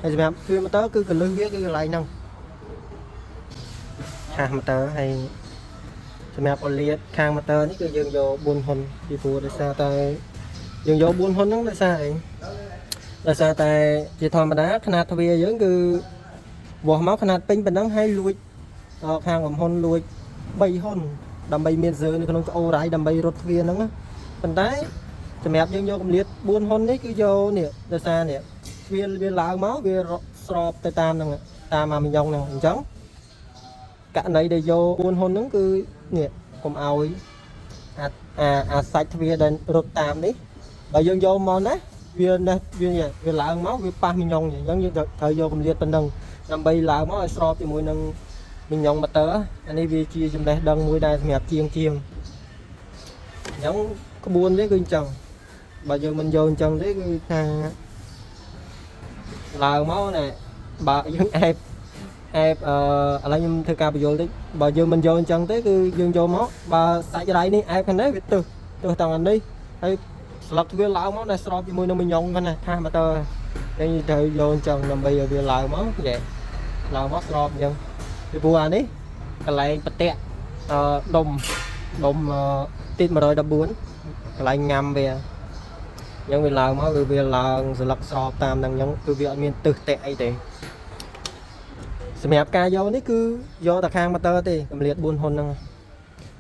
ហើយសម្រាប់ទ្វារម៉ូទ័រគឺកលឹះវាគឺកន្លែងហ្នឹងខាសម៉ូទ័រហើយសម្រាប់អូលៀតខាងម៉ូទ័រនេះគឺយើងយក4ហ៊ុនពីព្រោះដោយសារតែយើងយក4ហ៊ុនហ្នឹងដោយសារអីដោយសារតែជាធម្មតាຂະຫນាតទ្វារយើងគឺវាស់មកຂະຫນាតពេញប៉ុណ្ណឹងហើយលួចខាងកំហ៊ុនលួច3ហ៊ុនដើម្បីមានសើនៅក្នុងក្អូរ៉ៃដើម្បីរត់ទ្វារហ្នឹងណាប៉ុន្តែសម្រាប់យើងយកកម្លៀត4ហ៊ុននេះគឺយកនេះដោយសារនេះទ្វារវាឡើងមកវាស្របទៅតាមហ្នឹងតាមអាមីយ៉ុងហ្នឹងអញ្ចឹងករណីដែលយក4ហ៊ុនហ្នឹងគឺនេះកុំឲ្យអាអាអាសាច់ទ្វារដែលរត់តាមនេះបើយើងយកមកណាវានេះវាវាឡើងមកវាប៉ះមីយ៉ុងអញ្ចឹងយើងត្រូវយកកម្លៀតប៉ុណ្ណឹងដើម្បីឡើងមកឲ្យស្របជាមួយនឹងមីយ៉ុងម៉ូទ័រអានេះវាជាចំណេះដឹងមួយដែរសម្រាប់ជាងជាងអញ្ចឹងក្បួនវាគឺអញ្ចឹងបើយើងមិនយកអញ្ចឹងទេគឺថាឡើងមកណែបើយើងអែបអែបអឺឥឡូវខ្ញុំធ្វើការបញ្យល់តិចបើយើងមិនយកអញ្ចឹងទេគឺយើងយកមកបើសាច់រៃនេះអែបខាងនេះវាទឹះទឹះតាំងអានេះហើយស្លឹកវាឡើងមកណែស្របជាមួយនឹងមីញ៉ុងហ្នឹងណាថាម៉ូទ័រអញ្ចឹងត្រូវយកអញ្ចឹងដើម្បីឲ្យវាឡើងមកចេះឡើងមកស្របអញ្ចឹងពីព្រោះអានេះកន្លែងប្រតាក់អឺដុំដុំអឺទី114កន្លែងញ៉ាំវាអញ្ចឹងវាឡើងមកគឺវាឡើងស្លឹកស្របតាមហ្នឹងអញ្ចឹងគឺវាអត់មានទឹះតាក់អីទេសម្រាប់ការយកនេះគឺយកតែខាងម៉ូទ័រទេកម្លៀត4ហ៊ុនហ្នឹង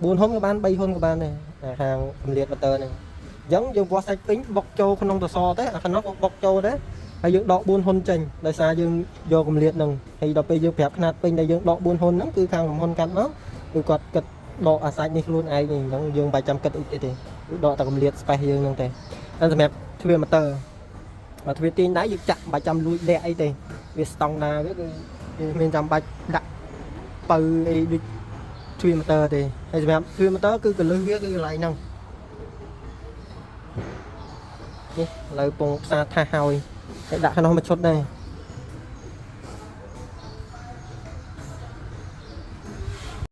4ហ៊ុនក៏បាន3ហ៊ុនក៏បានដែរអាខាងកម្លៀតម៉ូទ័រហ្នឹងអញ្ចឹងយើងវាស់សាច់ពេញបុកចូលក្នុងសសរទេអាខាងនោះក៏បុកចូលដែរហើយយើងដក4ហ៊ុនចេញដោយសារយើងយកកម្លៀតហ្នឹងហើយដល់ពេលយើងប្រាប់ຂະຫນាតពេញដែលយើងដក4ហ៊ុនហ្នឹងគឺខាងក្រុមហ៊ុនកាត់មកគឺគាត់គិតដកអាសាច់នេះខ្លួនឯងអញ្ចឹងយើងមិនបាច់ចាំគិតអីទេគឺដកតែកម្លៀត space យើងហ្នឹងទេតែសម្រាប់ទ្វារម៉ូទ័របើទ្វារទាញដៃយើងចាក់មិនបាច់ចាំលួចលាក់អីទេវាស្តង់ដាវាគឺវាមានចាំបាច់ដាក់បើអីដូចទ្វារម៉ូទ័រទេហើយសម្រាប់ទ្វារម៉ូទ័រគឺកលឹះវាគឺកន្លែងហ្នឹងនេះឥឡូវពងផ្សារថាសហើយហើយដាក់ក្នុងមួយឈុតដែរ